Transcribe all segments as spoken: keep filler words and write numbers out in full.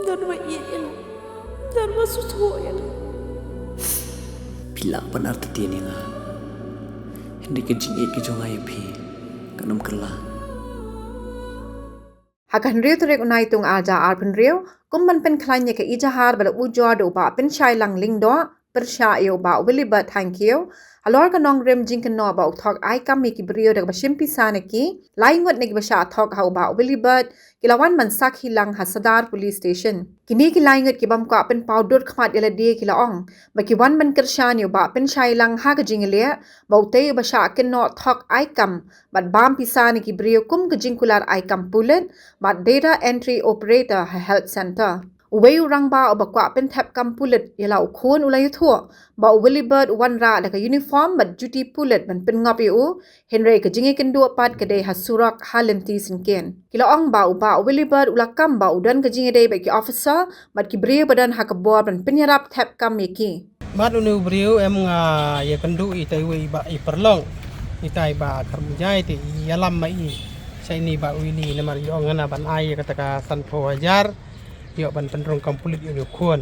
Don ba ïeit ïa nga. Don ba sngewthuh ïa nga. Phi lah ban artatien ïa nga. Hynrei ka jingïeit ka jong nga ïa phi kan ym kylla. Ha ka hynriew tarik u Naitung arhajar arphew hynriew, kum ban pynkhlaiñ ïa ka ijahar ba la ujor da u Bah Pynshailang Lyngdoh, pyrshah ïa u Bah Willibert Thangkhiew, halor ka nongrim jingkynnoh ba u thok ai kam ïa ki briew da kaba shim pisa na ki, lai ngut na kiba shah thok ha u Bah Willibert, ki la wan ban sakhi lang ha Sadar Police Station. Kine ki lai ngut ki bym kwah pynpaw dur khmat ïa lade ki la ong ba ki wan ban kyrshan ïa u Bah Pynshailang ha ka jingïaleh ba utei uba shah kynnoh thok ai kam bad bam pisa na ki briew kum ka jingkular ai kam pulit bad data entry operator ha health centre. Uwei u rangbah uba kwah pynthep kam pulit ïa la u khun u la ïathuh ba u Willibert u wanrah da ka uniform bad duty pulit ban pynngop ïa u, hynrei ka jingïakynduh pat ka dei ha surok ha lynti syngkien. Ki la ong ba u Bah Willibert u la kam ba u don ka jingïadei bad ki officer bad ki briew ba don ha ka bor ban pynïarap thep kam ïa ki. Mat une u briew em nga ïakynduh ita iwei i Bah i Pyrlong, ita i Bah Kharmujai te i ïalam ma i. Sa ini Bah Willy namar i ong hana ban ai ïa kata ka sanphew hajar, ïoh ban pynrung kam pulit ïa une u khun.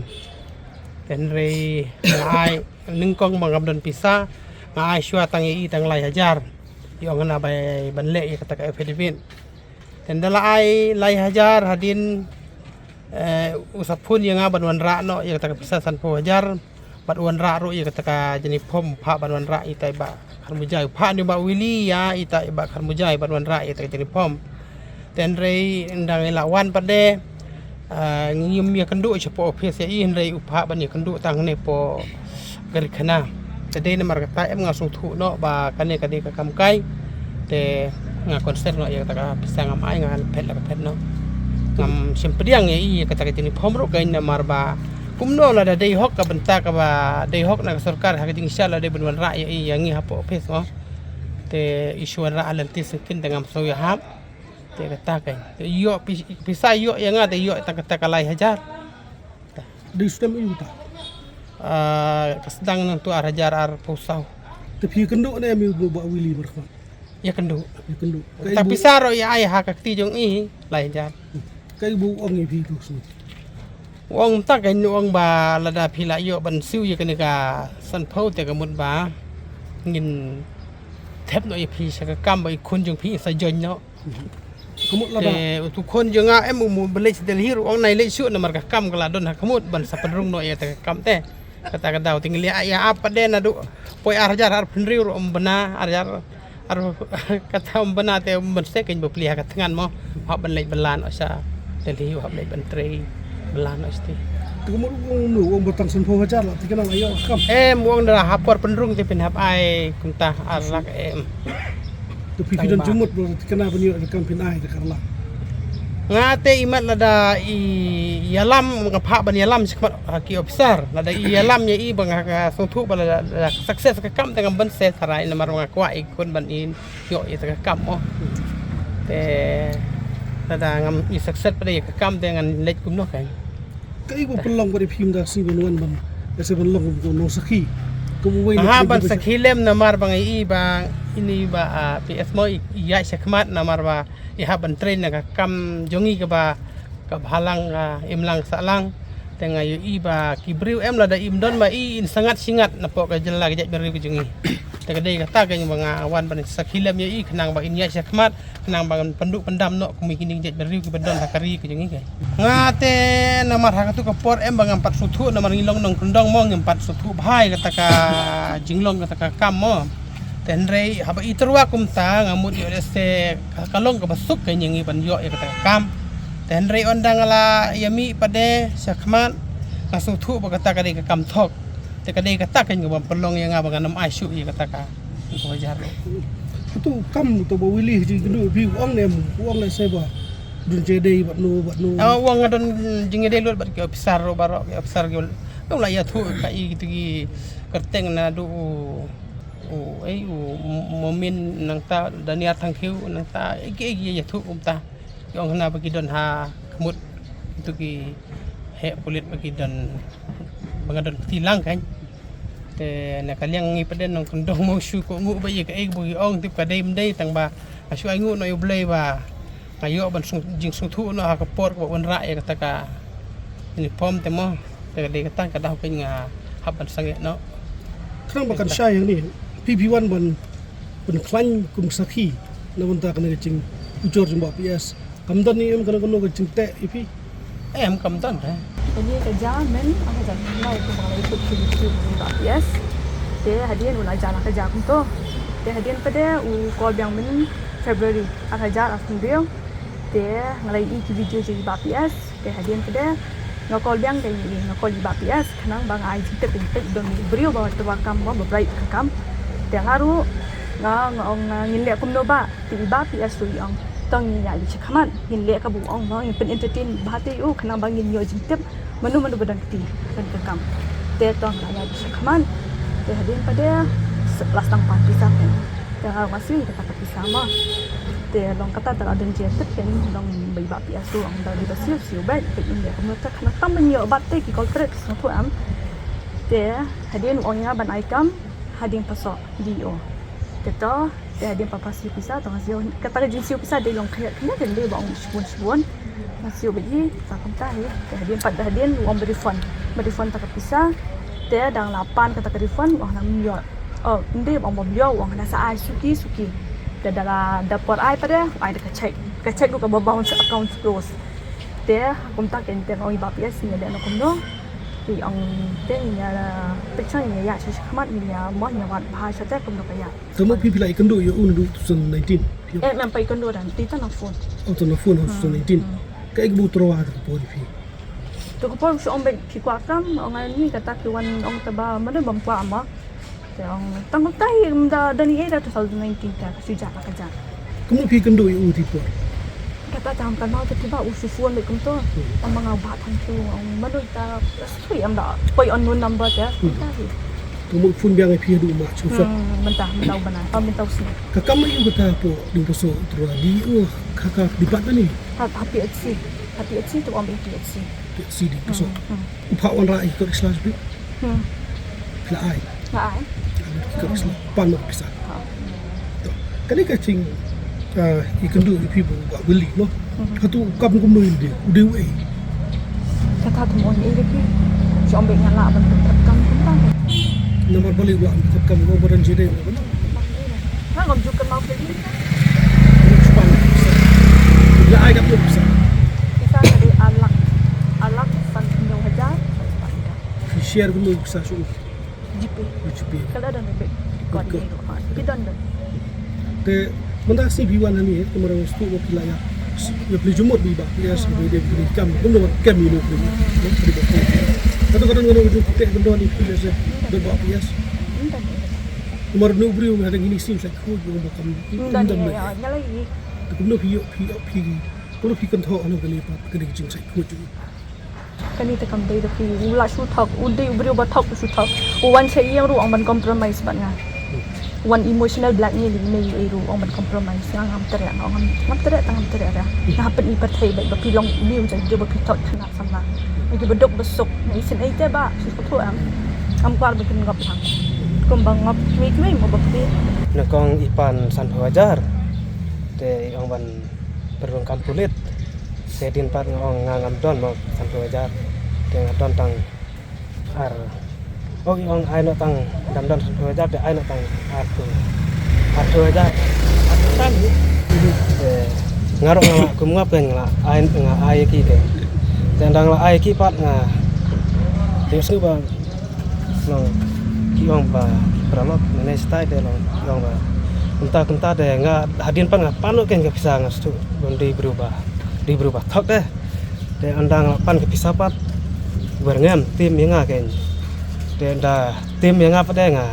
Hynrei nga ai nyngkong ma ngam don pisa, nga ai shuwa tang ïa i tang lai hajar. I ong hana bai ban leh ïa kata ka affidavit. Te ynda la ai lai hajar hadien, eh, u sa phone ïa nga ban wanrah noh ïa kata ka pisa sanphew hajar. Bad wanrah ruh ïa kata ka jingïapom, phah ban wanrah ita i Bah Kharmujai. Phah ni Bah Willy ïa ita i Bah Kharmujai ban wanrah ïa kata ka jingïapom. Te hynrei ynda ngi la wan pat de, ah, ngim ïakynduh shapoh office ïa i, hynrei u phah ban ïakynduh tang ne poh Garikhana. Te dei namar kata em nga sngewthuh noh ba kane ka dei ka kam kai. Te nga consent noh ïa kata ka pisa ngam ai, nga phet la ka phet noh. Ngam shym pdiang ïa i ïa kata ka jingïapom ruh ka, namar ba kumno lada dei hok ka bynta kaba dei hok na ka sorkar ha ka jingshisha la dei ban wanrah ïa i ïa ngi hapoh office mo. Te i shu wanrah ha lynti syngkien te ngam sngew ïahap. Te kata ka ïoh pi-, pisa ïoh ïa nga te ïoh tang kata ka lai hajar. Dei sdang ïa uta. Ah, ka sdang nangtu arhajar arphew saw. Te phi kynduh ne em ïa u Bah Willy markhmat? Ïakynduh. Ïakynduh. Kaei ba u pisa ruh ïa ai ha ka kti jong i lai hajar. Kaei ba u ong ïa phi tu sni? U ong mynta ka, u ong ba lada phi la ïoh ban siew ïa kane ka sanphew te ka mut ba ngin thep noh ïa phi sha ka kam ba i khun jong phi sa join noh. Ka mut lada. Te utu u khun jong nga em u mut ban leit sha Delhi ruh u ong nai leit shuh namar ka kam ka la don ha ka mut ban sa pynrung noh ïa kata ka kam te. Kata ka daw te ngi la ïa ap pat de naduh poi arhajar arphew hynriew ruh ym bna, arhajar ar kata ym bna te ym ban sek kein ba plie ha ka thngan mo. Hap ban leit ban lah noh sha Delhi, hap leit ban trei ban lah noh shatei. Te ka mut u ong nu, u ong ba tang sanphew hajar la thikna la ïoh ka kam. Em, u ong da ha por pynrung te phin hap ai kumta ar lak em. Te phi phi don jingmut ba thikna ban ïoh ka kam phin ai da ka ar lak. Nga te imat lada i ïalam, nga phah ban ïalam shakhmat ha ki officer. Lada i ïalam ïa i ba nga ka sngewthuh ba lada, lada success ka kam te ngam ban seh tharai namar nga kwah i khun ban i ïoh ïa ka kam mo. Te lada ngam i success pat ïa ka kam te ngan leit kumno kein. Kaei ba pynlong ba dei phim da sngi ban wan ban, da se ban long kum u nongsakhi. Kum uwei na, ha, ban sakhi lem namar ba nga i ba ini ba, ah, P S mo i, i ïaid shakhmat namar ba i hap ban trei na ka kam jong i kaba, kaba ha lang, ah, imlang sahlang. Te nga ïohi ba ki briew em lada im don ba i in sangat shingat napoh ka jylla ka jaitbynriew ka jong i. Te ka dei kata kein ba nga wan ban sakhi lem ïa i khnang ba in ïaid shakhmat. Khnang ba ngan pynduh pyndam noh kum kine ki jaitbynriew kiba don ha ka ri ka jong ngi. Nga te namar ha katu ka por em ba ngam pat sngewthuh namar ngi long nongkyndong mo, ngim pat sngewthuh bha ïa kata ka jinglong kata ka kam mo. Te hynrei haba i tyrwa kumta nga mut ïoh lehse ka long kaba suk kein ïa ngi ban ïoh ïa kata ka kam. Te hynrei ynda nga la ïa mih pat de shakhmat nga sngewthuh ba kata ka dei ka kam thok. Te ka dei kata kein kaba pynlong ïa nga ba ngan ym ai shuh ïa kata ka. Ko jar. Katu kam tu ba Willy jingkynduh phi u ong ne em, u ong lehse ba don jingïadei bad no bad no. Ah, u ong nga don jingïadei lut bad ki officer ruh baroh, ki officer ki. Ong la ïathuh ka i kitu ki kyrteng naduh u, u, ei, u Momin nangta Daniel Thangkhiew nangta, ei ki, ei ki ïathuh kumta. Ki ong hana ba ki don ha khmut kitu ki heh pulit ba ki don ba nga don kti lang kein. Te na ka liang ngi pat de nongkyndong mo shu kohnguh ba ïa kaei ba ki ong tip ka dei ym dei tang ba nga shu ainguh noh ïa U Blei ba nga ïoh ban sung, jingsngewthuh noh ha ka por kaba wanrah ïa kata ka, Uniform te mo, te ka dei kata ka daw ka nga hap ban sangeh noh. Khnang ba kan shai hangne, phi phi wan ban pynkhlaiñ kum sakhi na bynta kane ka jingujor jong Bah P S. Kam don ne em kano kano ka jingteh ïa phi? Em, kam don re. Kane ka jia mynta ar hajar khyndai kumba la ïathuh ki YouTube jong Bah P S. Te hadien u la jia la ka jia kumto. Te hadien pat de u call biang mynta February ar hajar arphew hynriew. Te nga la ïohi ki video jong i Bah P S. Te hadien pat de nga call biang, te nga call i Bah P S khnang ba nga ai jingtip, jingtip don u briew ba tyrwa kam, ba bright ka kam. Te nga ruh nga, nga ong, ngin leh kumno Bah? Te i Bah P S ruh i ong, to ngin ïaid sha khmat, ngin leh kaba u ong, ba ngin pyn entertain bha te ïa u khnang ba ngin ïoh jingtip mano mano ba don kti don ka kam. Te to nga ïaid sha khmat. Te hadien pat de la sdang pan pisa pyn. Te nga ong nga siew ïa kata ka pisa mo. Te long kata te la don jingtip, te long ba i Bah P S ruh u ong da dei ba siew, siew beit, beit ym leh kumno te khnang tang ban ïoh bat te ki culprit, sngewthuh em. Te hadien u ong ïa nga ban ai kam ha diengphasoh D E O. Te to, te hadien pat pha siew pisa, to nga siew, kata ka jingsiew pisa dei long khyndiat khyndiat, dei ba ong shibun shibun. Nga siew beit hi, sa kumta hi. Te hadien pat, hadien u ong ba refund, ba refund ta ka pisa. Te dang la pan kata ka refund, u ong nang ym ïoh. Oh, ym dei ba ong ba ym ïoh, u ong nang sa ai suki suki. Te da la, da por ai pat de, ai da ka cheque. Ka cheque ruh kaba bounce, account close. Te kumta kein, te nga ong i Bah P S ngin ïa leh noh kumno. Te i ong te ngin ïa pyrshang, ngin ïa ïaid sha khmat, ngin ïa mo, ngin ïa wad bha sha te kumno ka ïa. Te mo phi, phi la ïakynduh ïa u naduh two thousand nineteen? Em, em, pat ïakynduh da, te tang na phone. Oh, tang na phone ha two thousand nineteen. Hmm. Kaei kaba u tyrwa ha kata ka por ïa phi? Kata ka por u shu ong beit phi kwah kam, ong nga ïa ngi kata ki wan ong te ba mano bym kwah mo. Te ong tang kumta hi, ym da don ei ei da two thousand nineteen te ka shu jia la ka jia. Kumno phi ïakynduh ïa u te por? Kata tang kam mo te phi, ba u shu phone beit kumto. Hmm. Tang ba nga bat tang ki, ong mano ta, shu ïa ym da poi unknown number te. Hmm. Kumta hi. Te mo u phone biang ïa phi haduh ma shu phone? Hmm, mynta, mynta u bnai, ah, mynta u sngi. Ka kam aïu kata hapoh diengphasoh u tyrwa, D E O, ha ka department ne? Ha, ha P H C. Ha P H C, to ong P H C. P H C diengphasoh. Hmm, hmm. U phah wanrah ïa ki kot ki sla sha phi? Hmm. Phi la ai? La ai. Ai ki kot ki sla, pan noh ka pisa. Ha. To, kane ka jing, ah, ïakynduh ïa phi bad u Bah Willy mo. Hmm. Hato u kam kumno ïa u, u dei uei? Kata to mo ïa phi. Shu ong beit nga lah ban pynthep kam kumta. Namar balei u lah ban pynthep kam, u ba don jingïadei? Nga ngam ju kynmaw phi. Pisa. La ai katno pisa? Pisa ka dei ar lak, ar lak sanphew hynñiew hajar. Phi share kumno pisa shuh? GPay. GPay. Ka la don beit. Record. Record. Phi don don. Te mynta ka sngi phi wan hangne, te namar nga sngewthuh ba phi la ïa, ïa pynleit jingmut bad i Bah P S, ba dei phi kam, kumno ba kem ïa u phi. Kato ka don kano ka jingkyrpad kyrdoh ïa phi bad i Bah P S? Namar une u briew ha kine ki sngi sa khuid ba kam. Ym don, ïa, ïa, ïa la ïa. Te kumno phi ïoh, phi ïoh, phi, kumno phi kynthoh ïa kane pat, kane ka jingshait khuid jong u? Kane te kam dei da phi, u la shu thok, u dei u briew ba thok, u shu thok. U wan sha ïing ruh u ong ban compromise bad nga. U wan emotional blackmail ïa me, ïa ruh u ong ban compromise, nga ngam treh, nga ngam, ngam treh, tang ngam treh re. Nga hap pyni pyrthei beit ba phi long, phi long u briew ba phi thok khynnah samla. Ïa kiba duk ba suk, nga isynei te ba shu sngewthuh em. Ngam kwah ba kin ngop lang. Kumba ngop kiwei kiwei mo ba phi. Nyngkong i pan sanphew hajar. Te i ong ban pynrung kam pulit. Te hadien pat nga ong nga ngam don mo sanphew hajar. Te nga don tang ar. Oh, i ong ai noh tang, dang don sanphew hajar, te ai noh tang arphew, arphew hajar. Arphew hajar. Te nga ruh nga la kum ngop, te nga la ai, nga ai ïa ki te. Te ynda nga la ai ïa ki pat nga, te sngewbha long ki ong ba ki paralok, mynne shatai te long ki ong ba kumta kumta, te nga hadien pat nga pan noh kein ka pisa, nga sngewthuh ba dei briew ba, dei briew ba thok te. Te ynda nga la pan ka pisa pat, byrngem, tim ïa nga kein. Te ynda tim ïa nga pat te nga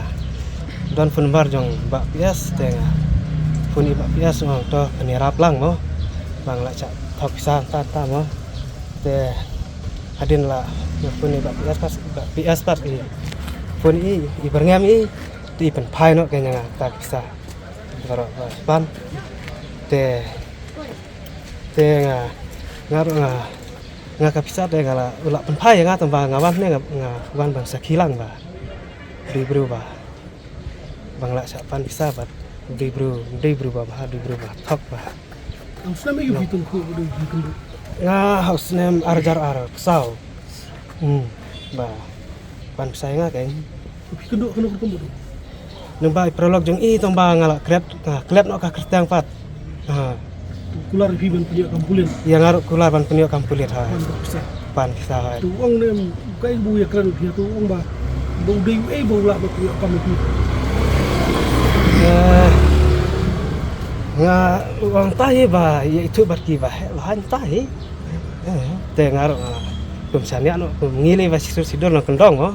don phone number jong Bah P S, te nga phone ïa Bah P S, nga ong to pynïarap lang mo, ba nga la shah thok pisa mynta mynta mo. Te hadien la phone ïa Bah P S pat, Bah P S pat i phone i, i byrngem i, te i pynphai noh kein ïa nga kata ka pisa. Baroh ba pan. Te, te nga, nga ruh nga, nga ka pisa te nga la, u la pynphai ïa nga, tang ba nga wan hangne nga, nga wan ban sakhi lang ba dei briew ba, ba nga la shah pan pisa bad dei briew, dei briew ba bha, dei briew ba thok ba. Nga ha u snem arhajar arphew saw. Hmm. Ba. Ban pisa nga keng. Phi kynduh kano kano kano. Nang ba i paralok jong i tang ba nga la klet, ah, klet noh ka kyrteng pat. Ha. Kular phi ban pynïoh kam pulit. Ïa nga ruh kular ban pynïoh kam pulit ha. Ban pisa. Ban pisa ha. Tu ong ne kai bu ïa kren phi tu ong ba. Ba u dei u ei ba u lah ba pynïoh kam phi. Eh, nga ong tahi ba ïa itu bad ki ba heh ba han tahi. Eh, te nga ruh nga kum sania no kum ngili ba sidur sidur no kendong oh.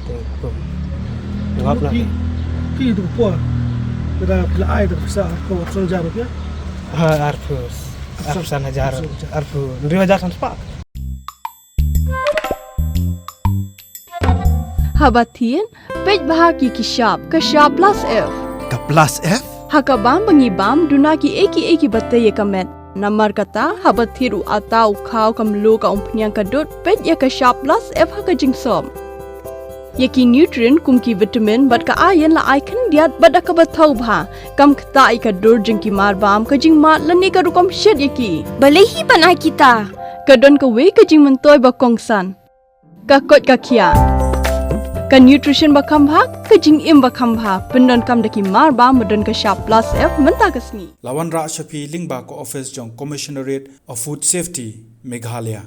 Te kum ngap na. Ki ki tu po. Kada pila ai tu pisa ko song jar rupiah. Ha arphew. Arphew san hajar. Arphew hynriew hajar san spah. Haba thied, peit bha ki ki shap, ka shap plus F. Ka plus F? Ha ka bam ba ngi bam, duna ki ei ki ei ki ba tei ïa ka met. Namar kata, haba thied u ata u khaw ka mluh ka umphniang ka dud, peit ïa ka shap plus F ha ka jingsop. Ïa ki nutrient kum ki vitamin bad ka iron la ai khyndiat bad da kaba thaw bha. Kam ktah ïa ka dur jong ki mar bam, ka jingmad lane ka rukom shet ïa ki. Balei hi ban ai kita? Ka don kawei ka jingmyntoi ba kongsan. Ka koit ka khiah. Ka nutrition ba kham bha, ka jingim ba kham bha. Pyndonkam da ki mar bam ba don ka shap plus F mynta ka sngi. La wanrah sha phi lyngba ka office jong Commissionerate of Food Safety, Meghalaya.